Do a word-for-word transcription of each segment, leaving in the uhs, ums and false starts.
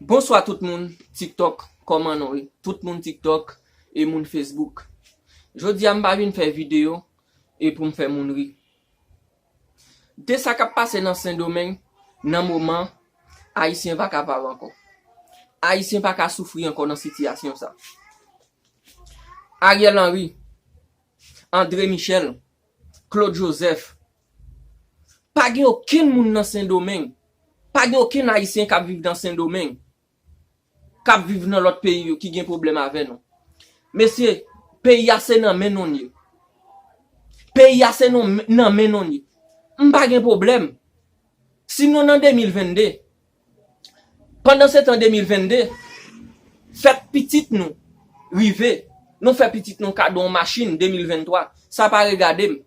Bonswa tout moun TikTok, kòman nou ye? Tout moun TikTok e moun Facebook. Jodi a m pa vin fè videyo e pou m fè moun ri. De sa k ap pase nan Sendomeng, nan moman, Ayisyen pa kapab ankò. Ayisyen pa ka soufri ankò nan sitiyasyon sa. Ariel Henry, André Michel, Claude Joseph, pa gen okenn moun nan Sendomeng, pa gen okenn Ayisyen k ap viv nan Sendomeng, k ap viv nan lòt peyi yo ki gen pwoblèm avè nou. Mesye, peyi a se nan men nou l ye. Peyi a se nan, nan men nou l ye. M pa gen pwoblèm. Si nou nan de mil vennde, pandan se tan de mil vennde, fèt pitit nou rive, nou fè pitit nou kado yon machin de mil venntwa, sa pa regade m.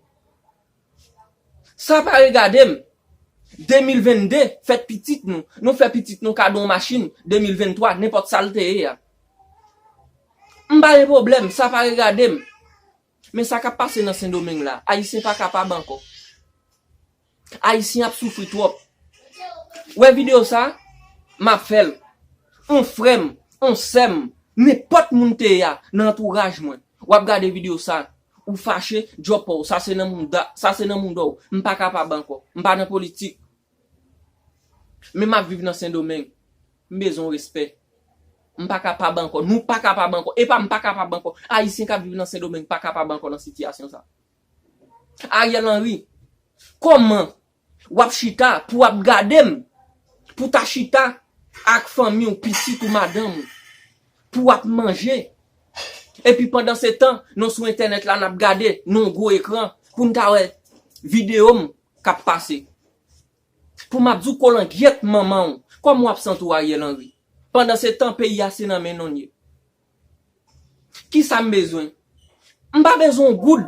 Sa pa regade m. De mil vennde, fèt pitit nou, nou fè pitit nou kado yon machin de mil venntwa, nenpòt sa l te ye a. M pa gen pwoblèm, sa pa regade m. Men sa k ap pase nan Sendomeng la, Ayisyen pa kapab ankò. Ayisyen ap soufri twòp. Wè videyo sa, m ap fè l. On frè m, on sè m, nenpòt moun te ye a nan antouraj mwen, w ap gade videyo sa, ou fache, djòpòw, sa se nan mouda, sa se nan mouda w. M pa kapab ankò. M pa nan politik. Men m ap viv nan Sendomeng. M bezwen respè. M pa kapab ankò. Nou pa kapab ankò. Epa m pa kapab ankò. Ayisyen k ap viv nan Sendomeng pa kapab ankò nan sitiyasyon sa. Ariel Henry, kòman w ap chita pou w ap gade m, pou w ta chita ak fanmi w, pitit ou, madanm ou, pou w ap manje, epi pandan se tan, nou sou entènèt la, n ap gade nan yon gwo ekran, pou n ta wè videyo m k ap pase. Pou m ap di w kolangyèt manman w, kòman w ap santi w, Ariel Henry? Pandan se tan, peyi a se nan men nou l ye. Kisa m bezwen? M pa bezwen yon goud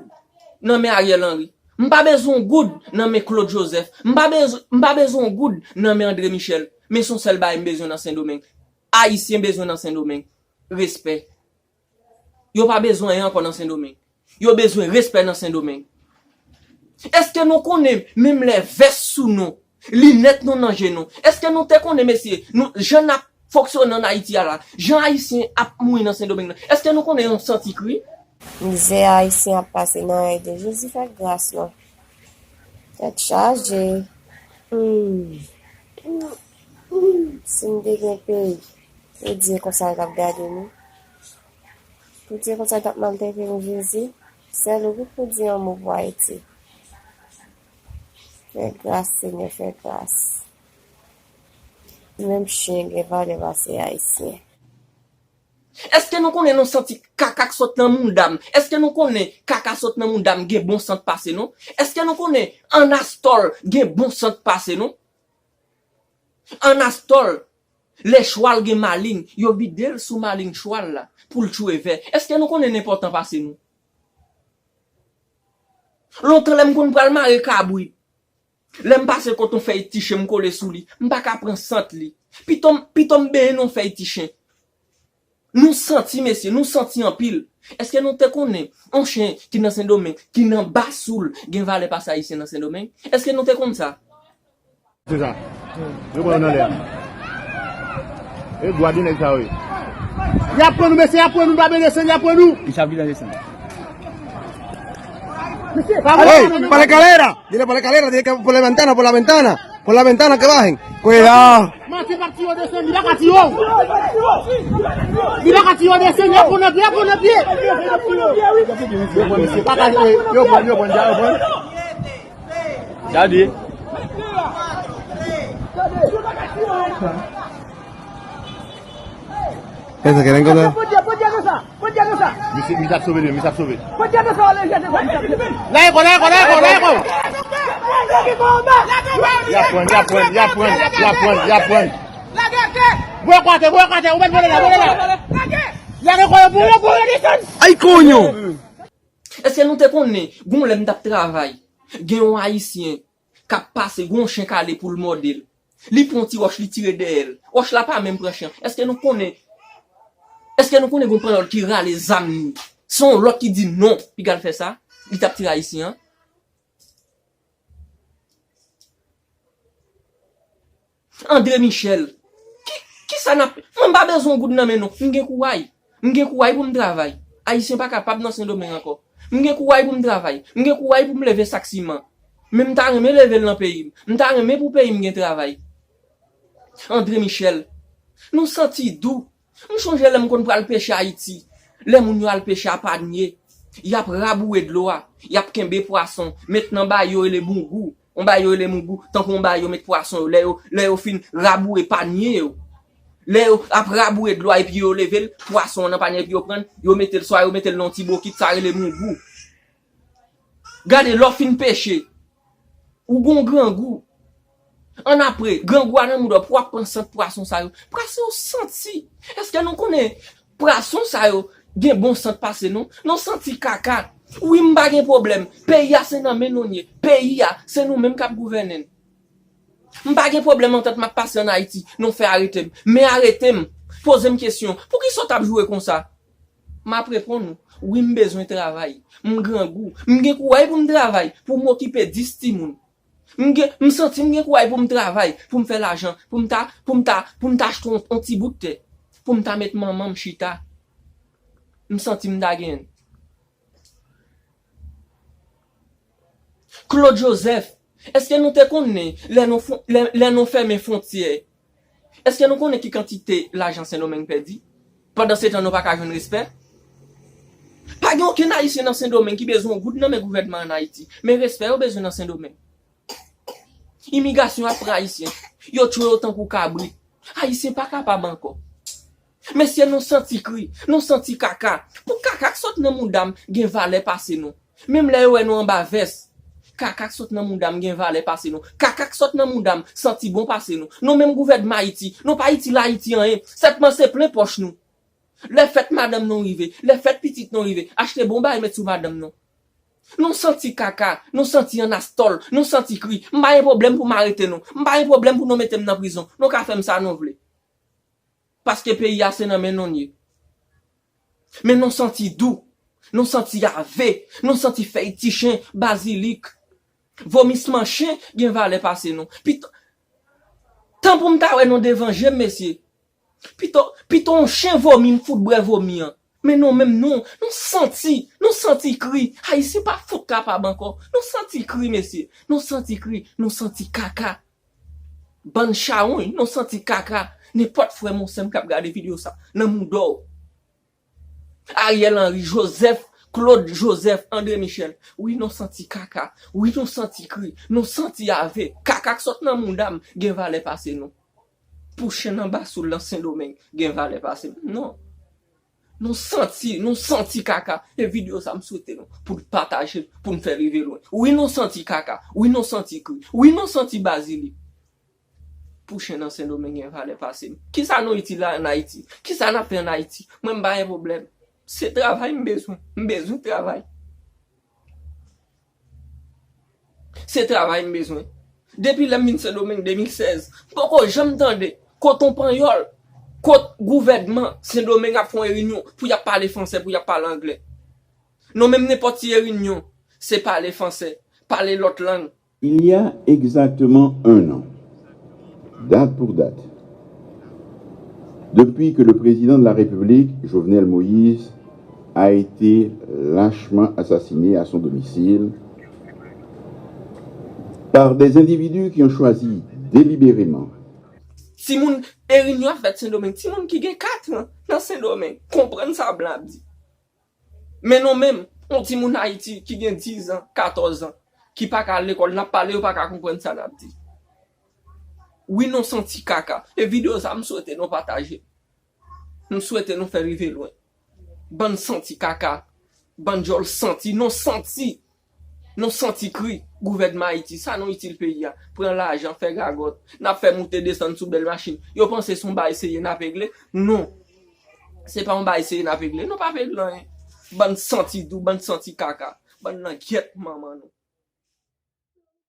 nan men Ariel Henry. M pa bezwen yon goud nan men Claude Joseph. M pa bezwen, m pa bezwen yon goud nan men André Michel. Men se yon sèl bagay m bezwen nan Sendomeng. Ayisyen bezwen nan Sendomeng. Respè. Yo pa bezwen anyen ankò nan Sendomeng. Yo bezwen respè nan Sendomeng. Èske nou konnen menm lè vès sou nou, linèt nou nan je nou? Èske nou te konnen, mesye, nou, jan n ap fonksyone ann Ayiti a la, jan Ayisyen ap mouri nan Sendomeng nan, èske nou konnen yon santi kri? Mizè Ayisyen ap pase nan rèy de Jezi fè gras non. Tèt chaje. Hmm. Si m te gen peyi, pou di e konsa yo t ap gade nou. Pou di e konsa yo t ap maltrete nou, Jezi. Sèl ou ki pou di yon mo pou Ayiti. Fè gras, Senyè, fè gras. Menm chen gen valè pase Ayisyen. Èske nou konnen nou santi kaka k sot nan mouda m? Èske nou konnen kaka sot nan mouda m gen bon sant pase nou? Èske nou konnen Anastòl gen bon sant pase nou? Anastòl, lè chwal gen maleng, yo vide l sou maleng chwal la pou l tchwe vè. Èske nou konnen n enpòtan pase nou? Lontan lè m konn pral mare kabrit, lè m pase kote yon fèy ti chen m kole sou li, m pa ka pran sant li. Pito m, pito m benyen nan yon fèy ti chen. Nou santi, mesye, nou santi anpil. Èske nou te konnen yon chen ki nan Sendomeng, ki nan basou l, gen valè pase Ayisyen nan Sendomeng? Èske nou te konn sa? Se sa. Yo pran yo nan lè a. E gwa de nèg sa yo ye. Y ap pran nou, mesye, y ap pran nou, n pa bezwen desann, y ap pran nou. Li sa vin desann. Mesye, pa vle. Hey, pa la escalera. Dile pa la escalera, dile que por la ventana, por la ventana. Por la ventana que bajen. Cuidado. Manti p ap tiye w desann, li pa ka tiye w. Li pa ka tiye w desann, y ap pran nan pye, y ap pran nan pye. Yo pran, yo pran, yo pran, yo pran. Gade. Eso que vengo de... Misye, misye ap sove li, misye ap sove. Lage kò, lage kò, lage kò, lage kò. Y ap pran, y ap pran, y ap pran, y ap pran, y ap pran. Bwè kwatè, bwè kwatè, ou mèt vole la, vole la. Lage kò yo pou yo, pou yo desann. Ay, coño! Èske nou te konnen, gon lè m t ap travay, gen yon Ayisyen k ap pase, gon chen k ale pou l mòde l. Li pran yon ti wòch, li tire dèyè l. Wòch la pa menm pran chen an. Èske nou konnen, èske nou konnen gon panyòl ki rale zam li? Se yon lòt ki di non, piga l fè sa. Li t ap tire Ayisyen an. André Michel. Ki, ki Sa n ap, mwen m pa bezwen yon goud nan men nou. M gen kouray. M gen kouray pou m travay. Ayisyen pa kapab nan Sendomeng ankò. M gen kouray pou m travay. M gen kouray pou m leve sak siman. Men m ta renmen leve l nan peyi m. M ta renmen pou peyi m gen travay. André Michel, nou santi dou. M chonje lè m konn pral peche Ayiti. Lè moun yo al peche a panye, y ap raboure dlo a, y ap kenbe pwason, met nan bagay yo rele bougou. Yon bagay yo rele mougou, tankou yon bagay yo met pwason yo. Lè yo, lè yo fin raboure panye yo. Lè yo ap raboure dlo a epi yo leve l, pwason an nan panye epi yo pran l, yo mete l, swa yo mete l nan yon ti bokit, sa rele mougou. Gade, lè w fin peche, ou gon grangou. Annapre, grangou a nan mouda w, pou w ap pran sant pwason sa yo. Pwason yo santi. Èske nou konnen pwason sa yo gen bon sant pase nou? Nou santi kaka. Wi, m pa gen pwoblèm. Peyi a se nan men nou l ye. Peyi a, se nou menm k ap gouvène l. M pa gen pwoblèm antant m ap pase ann Ayiti. Nou fè arete m. Men arete m. Poze m kesyon. Poukisa w t ap joure konsa? M ap reponn ou, wi, m bezwen travay. M grangou. M gen kouray pou m travay, pou m okipe dis timoun. M gen, m santi m gen kouray pou m travay, pou m fè lajan, pou m ta, pou m ta, pou m ta achte yon, yon ti bout tè, pou m ta met manman m chita. M santi m ta genyen l. Claude Joseph, èske nou te konnen lè nou fon-, lè, lè nou fèmen fwontyè, èske nou konnen ki kantite lajan Sendomeng pèdi? Pandan se tan nou pa ka jwenn respè. Pa gen okenn Ayisyen nan Sendomeng ki bezwen yon goud nan men gouvènman ann Ayiti. Men respè yo bezwen nan Sendomeng. Imigrasyon ap pran Ayisyen. Yo tchwe yo tankou kabrit. Ayisyen pa kapab ankò. Mesye, nou santi kri, nou santi kaka. Pou kaka k sot nan mouda m gen valè pase nou. Menm lè yo wè nou anba vès, kaka k sot nan mouda m gen valè pase nou. Kaka k sot nan mouda m santi bon pase nou. Nou menm gouvènman Ayiti, nou pa itil Ayiti anyen. Sèlman se plen pòch nou. Lè fèt madanm nou rive, lè fèt pitit nou rive, achte bon bagay met sou madanm nou. Nou santi kaka, nou santi annastòl, nou santi kri. M pa gen pwoblèm pou m arete nou. M pa gen pwoblèm pou nou mete m nan prizon. Nou ka fè m sa nou vle. Paske peyi a se nan men nou l ye. Men nou santi dou, nou santi ave, nou santi fèy ti chen, bazilik. Vomisman chen gen valè pase nou. Pito, tan pou m ta wè nou devan je m, mesye. Pito, pito yon chen vomi, m fout bwè vomi an. Men nou menm nou, nou santi, nou santi kri. Ayisyen pa fout kapab ankò. Nou santi kri, mesye. Nou santi kri, nou santi kaka. Bann chawony, nou santi kaka. Nenpòt frè m ou sè m k ap gade videyo sa, nan mouda w. Ariel Henry, Joseph, Claude Joseph, André Michel. Wi, nou santi kaka. Wi, nou santi kri. Nou santi ave. Kaka k sot nan mouda m gen valè pase nou. Pou chen nan basoul nan Sendomeng gen valè pase m. Non. Nou santi, nou santi kaka. E videyo sa, m swete nou pou n pataje l, pou n fè l rive lwen. Wi, nou santi kaka. Wi, nou santi kri. Wi, nou santi bazilik. Pou chen nan Sendomeng gen valè pase m. Kisa nou itil la ann Ayiti? Kisa n ap fè ann Ayiti? Mwen, m pa gen pwoblèm. Se travay m bezwen. M bezwen travay. Se travay m bezwen. Depi lè m vin Sendomeng de mil sèz, m poko janm tande kot yon panyòl, kot gouvènman Sendomeng ap fè yon reyinyon pou y ap pale fransè, pou y ap pale anglè. Non, menm nenpòt ti reyinyon, se pale fransè, pale lòt lang. Il y a exactement un an, date pour date, depuis que le président de la République, Jovenel Moïse, a été lâchement assassiné à son domicile par des individus qui ont choisi délibérément. Timoun, reyinyon ap fèt Sendomeng, timoun ki gen kat an nan Sendomeng, konprann sa blan ap di. Men nou menm, yon timoun Ayiti ki gen diz an, katòz an, ki pa ka al lekòl, n ap pale, yo pa ka konprann sa n ap di. Wi, nou santi kaka. E videyo sa, m swete nou pataje. M swete nou fè rive lwen. Bann santi kaka. Bann djòl santi. Nou santi. Nou santi kri. Gouvènman Ayiti, sa nou itil peyi a? Pran lajan, fè gagòt. N ap fè moute desann sou bèl machin. Yo panse se yon bagay serye n ap regle? Non. Se pa yon bagay serye n ap regle. Nou p ap regle anyen. Bann santi dou, bann santi kaka. Bann langyèt manman nou.